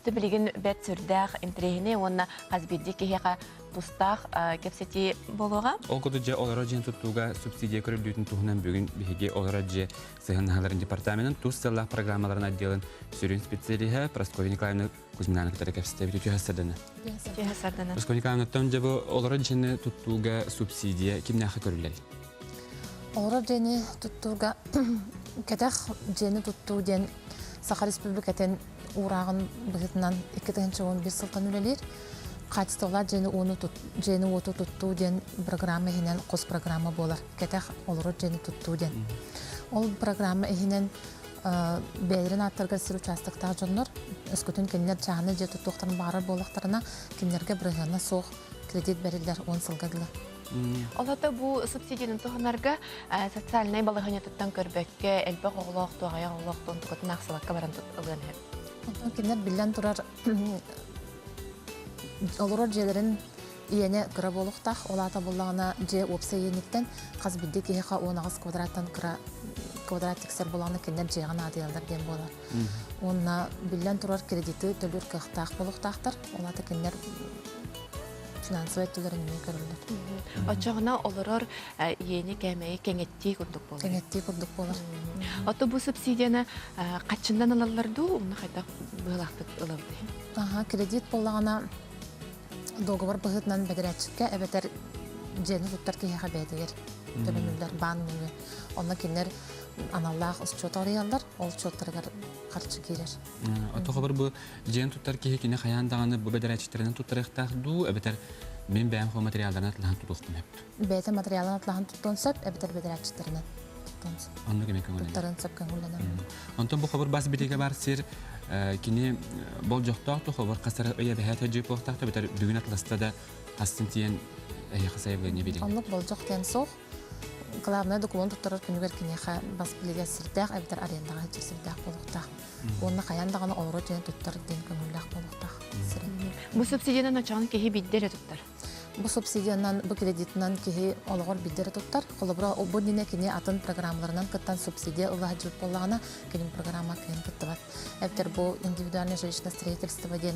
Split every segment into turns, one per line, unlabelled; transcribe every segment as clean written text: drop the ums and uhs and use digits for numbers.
Ити билигин бэрт сүрдээх интэриэһинэй уонна хас биирдии киһиэхэ тустаах кэпсэтии буолуоҕа.
Ол курдук дьэ олорор дьиэн туттууга субсидия көрүллүүтүн туһунан бүгүн биһиги олорор дьиэ сыһыаннаһаларын департаменын тус сыаллаах программаларын отделын сүрүн специалиһа Прасковья Николаевна Кузьминаны кытары кэпсэтэбит. Үтүө сардана.
Үтүө сардана.
Прасковья Николаевнаттан дьэ бу олорор дьиэни туттууга субсидия кимнээхэ көрүллэрий?
Олорор дьиэни туттууга кэтэх дьиэни туттуу диэн Саха Республикатын уурааҕын быһыытынан 2011 сылтан үлэлиир. Хаачыстыбалаах дьиэни ууну дьиэни уоту туттуу диэн программа иһинэн хос программа буолар. Кэтэх олорор дьиэни туттуу диэн. Ол программа иһинэн бэйэлэрин ааттарыгар сир участоктаах дьоннор өскөтүн кинилэр чааһынай дьиэ туттуохтарын баҕарар буоллахтарына, кинилэргэ бырыһыана суох кредит бэриллэр 10 сылга дылы.
Ол ата бу субсидияны туһанарга социальнай балаһыанньатыттан көрбөккө элбэх оҕолоох туоҕайа оҕолоох туонтукатын аахсыбакка баран ылыан сөп.
Онтон кинилэр биллэн турар олорор дьиэлэрин иэнэ кыра буолуохтаах. Ол аата буоллаҕына дьиэ уопсай иэниттэн хас биирдии киһиэхэ 18 квадраттан кыра квадрат тиксэр буоллаҕына кинилэр дьиэҕэ наадыйаллар диэн буолар. Уонна биллэн турар кредиты төлүүр кыахтаах буолуохтаахтар. Ол аата кинилэр финансовай өттүлэрин эмиэ көрөллөр.
Оччоҕуна олорор иэни кээмэйи кэҥэттии курдук буолар.
Кэҥэттии курдук буолар.
Ото бу субсидияны хаччыннан ылаллар дуу, уонна хайдах быһыылаахтык ылабытый?
Аха, кредит буоллаҕына договор быһыытынан бэдэрээтчиккэ эбэтэр дьиэни туттар киһиэхэ бэйэтигэр төлөнүллэр баан нөҥүө. Онно кинилэр аналлаах счет арыйаллар, ол счеттарыгар харчы киирэр.
Ото хобор бу дьиэн туттар киһи кини хайаан даҕаны бу бэдэрээтчиктэринэн туттарыахтаах дуу, эбэтэр мин бэйэм хо материалларын атлаһан тутуохпун сөп.
Бэйэтэ материалын атлаһан туттуон сөп, эбэтэр бэдэрээтчиктэринэн туттуон сөп.
Оннук эмиэ көҥүллэнэр.
Туттарын сөп көҥүллэнэр.
Онтон бу хобор бас билиигэ бар сир кини болдьохтоох ту хобор хасара ый эбэһээт өдьү буолтаах эбэтэр бүгүн атласта да хастын тиийэн эһиэхэ сайабылыанньа биэрин.
Оннук болдьох диэн суох. Главное документ туттарар күнүгэр киниэхэ бас билигэ сирдээх эбэтэр арендаҕа сылдьар сирдээх буолуохтаах. Уонна хайаан даҕаны олорор дьиэни туттар диэн көҥүллээх буолуохтаах сирин.
Бу субсидиянан очоҕун киһи биирдэ эрэ туттар.
Бу субсидиянан, бу кредитынан киһи олоҕор биирдэ эрэ туттар. Холобура, бу иннинэ кини атын программаларынан кыттан субсидия ыла сылдьыбыт буоллаҕына, кини программа кыайан кыттыбат. Эбэтэр бу индивидуальное жилищное строительство диэн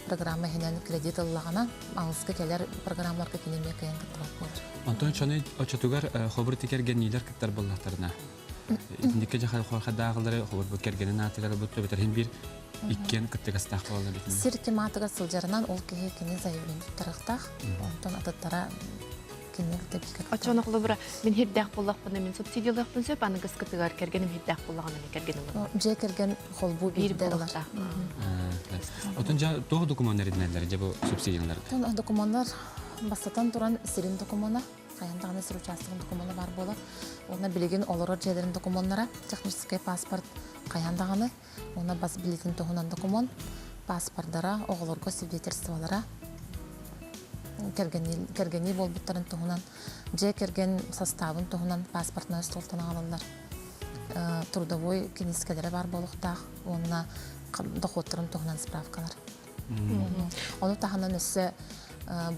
программа иһинэн кредит ыллаҕына, алыска кэлэр программаларга кини эмиэ кыайан кыттыбат буолар.
Онтон чону очотугар хобур тикэргэнниилэр кыттар буоллахтарына, итинникке дьахай хорхадааҕылары хобур бу кэргэнин аатыгар бу эбэтэр иһин биир иккиэн кыттыгастаах буолаллар битин.
Сир ким аатыгар сылдьарынан ол киһи кини заявление туттарыахтаах. Онтон атыттара кини кытта
Оччону холобура мин хирдээх буоллахпына мин субсидиялыахпын сөп аныгыскытыгар кэргэним хирдээх буоллаҕына мин кэргэним ылар.
Дьиэ кэргэн холбуу
биир
биирдэ ылар.
буолуохтаах.
Отон дьа туох докумуоннар ирдэнэллэр дьэ бу субсидияларга?
Отон докумуоннар бастатан туран сирин докумуона, хайан даҕаны сир учаастагын докумуона баар буолар. Уонна билигин олорор дьиэлэрин докумуоннара, техническэй паспорт хайаан даҕаны, уонна бас билиитин туһунан докумуон, паспордара, оҕолорго свидетельстволара, кэргэнии буолбуттарын туһунан, дьиэ кэргэн састаабын туһунан паспортнай остуолтан аҕалаллар. Трудовой киниискэлэрэ баар буолуохтаах уонна дохуоттарын туһунан справкалар. Ону таһынан өссө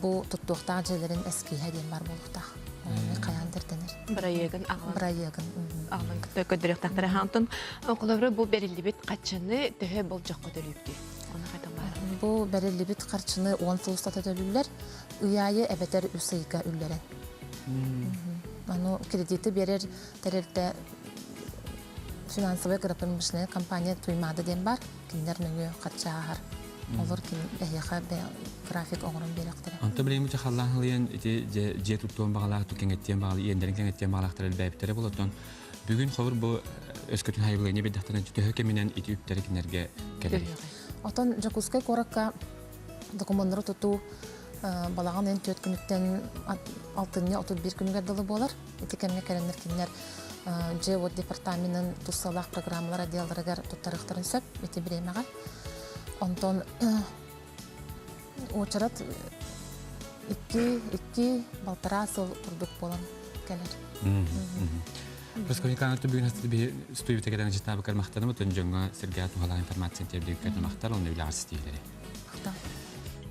бу туттуохтаах дьиэлэрин эскииһэ диэн бар буолуохтаах. Оны хайаан тэрдэнэр.
Бырайыагын аҕалан.
Бырайыагын.
Аҕалан көрдөрүөхтээхтэр. Онтон холобура бу бэриллибит харчыны төһө болдьоххо төлүүбүтүй? Оны хайдах баар?
Бу бэриллибит харчыны 10 сыл устата төлүүллэр. Ый аайы эбэтэр үс ыйга үллэрэн. Аны кредити биэрэр тэрилтэ финансовая агропромышленная компания Туймаада диэн бар. Кинилэр нөҥүө харчы ааһар. Олор кини эһиэхэ график оҥорон биэрэхтэрэ.
Онто билигин бу халлаан халыйан ити дьиэ туттуон баҕалаах, кэҥэттиэн баҕалаах, иэннэрин кэҥэттиэн баҕалаахтар элбээбиттэрэ болотон бүгүн хобур бу өскөтүн хайбылыанньа биэрдэхтэринэ төһө кэминэн ити үптэри кинилэргэ кэлэрий?
Отон Дьокуускай куоракка докумуоннары тутуу балаҕан ыйын 4 күнүттэн алтынньы 31 күнүгэр дылы буолар. Ити кэмҥэ кэлэннэр кинилэр дьиэ-уот департаменын тус сыаллаах программалар отделларыгар туттарыахтарын сөп ити бириэмэҕэ. Онтон уочарат икки, балтараа сыл курдук буолан кэлэр.
Пресс-конференция бүгүн биһи студията кэлэн ычытаабыкар махтанабыт, дьоҥҥо сэргээ туһалаах информация тиэрдибиккэр махтал, онно үлэҕэр ситиһиилэри.
Махтал.